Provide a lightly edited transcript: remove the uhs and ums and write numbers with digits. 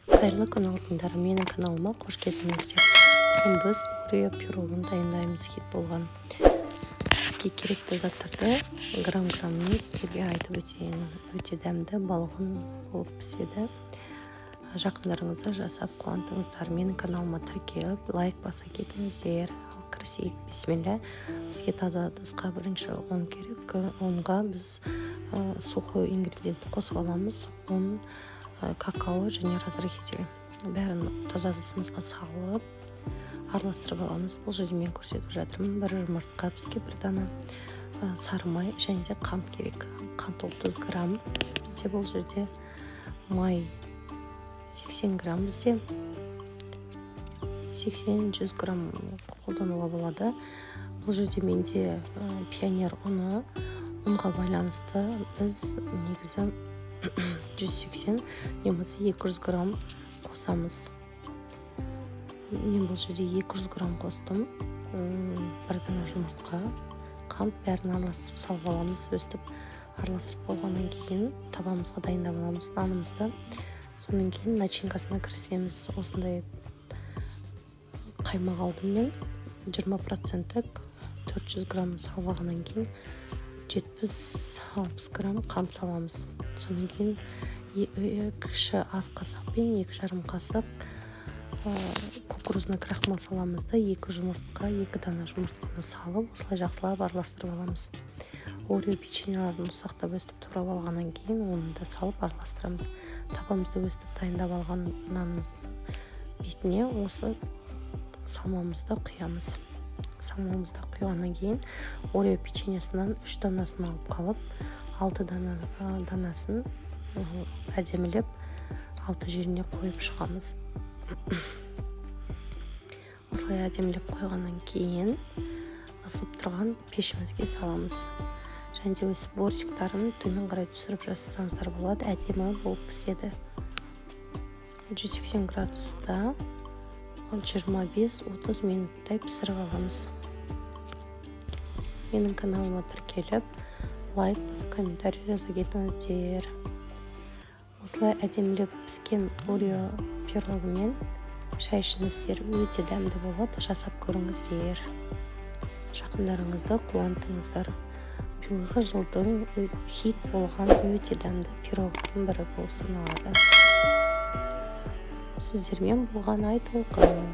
Қайырлы күн, алтындар! Менің каналыма қош келдіңіздер! Бүгін біз Орео пирогын дайындаймыз, хит болған. Бізге керекті заттарды грамм-грамммен сіздерге айтып өтейін. Өте дәмді, балғын болып піседі. Жақындарыңызды жасап қуантыңыздар. Менің каналыма тіркеліп, лайк баса кетіңіздер. Ал кірісейік. Бисмилля. Бізге таза ыдысқа бірінші ұн керек. Ұнға біз сухой ингредиентті қосып аламыз: ұн, какао және разрыхлитель. Бәрін таза ыдысымызға салып, араластырып аламыз. Бұл жерде мен көрсетіп жатырмын. Бір жұмыртқа бізге, бір дана сары май және де қант керек. Қант 30 грамм бізде бұл жерде, май 80 грамм бізде, 80-100 грамм қолдануға болады. Бұл жерде менде Пионер ұны. Ұнға байланысты біз негізі 180 не болмаса 200 грамм қосамыз. Мен бұл жерде 200 грамм қостым. Бір дана жұмыртқа, қант, бәрін араластырып салып аламыз. Өстіп араластырып болғаннан кейін табамызға дайындап аламыз нанымызды. Содан кейін начинкасына кірісеміз. Осындай қаймақ алдым мен, 20 проценттік, 400 грамм салып алғаннан кейін 70-60 грамм қант саламыз. Содан кейін кіші ас қасықпен 2,5 қасық кукурузный крахмал саламыз да, екі жұмыртқа, екі дана жұмыртқаны салып, осылай жақсылап араластырып аламыз. Орео печеньелерін ұсақтап өстіп турап алғаннан кейін оны да салып араластырамыз. Табамызды өстіп дайындап алған нанымыздың бетіне осы салмамызды құямыз. Салмамызды құйғаннан кейін Орео печеньесінен үш данасын алып қалып, алты дана данасын әдемілеп алты жеріне қойып шығамыз. Осылай әдемілеп қойғаннан кейін ысып тұрған пешімізге саламыз. Және де өстіп бортиктарын төмен қарай түсіріп жасасаңыздар болады, әдемі болып піседі. 180 градуста 25-30 минуттай пісіріп аламыз. Менің каналыма тіркеліп, лайк басып, комментарий жаза кетіңіздер. Осылай әдемілеп піскен Орео пирогымен шай ішіңіздер, өте дәмді болады. Жасап көріңіздер, жақындарыңызды қуантыңыздар. Биылғы жылдың хит болған өте дәмді пирогтың бірі болып саналады. Сіздермен болған Айтолқын.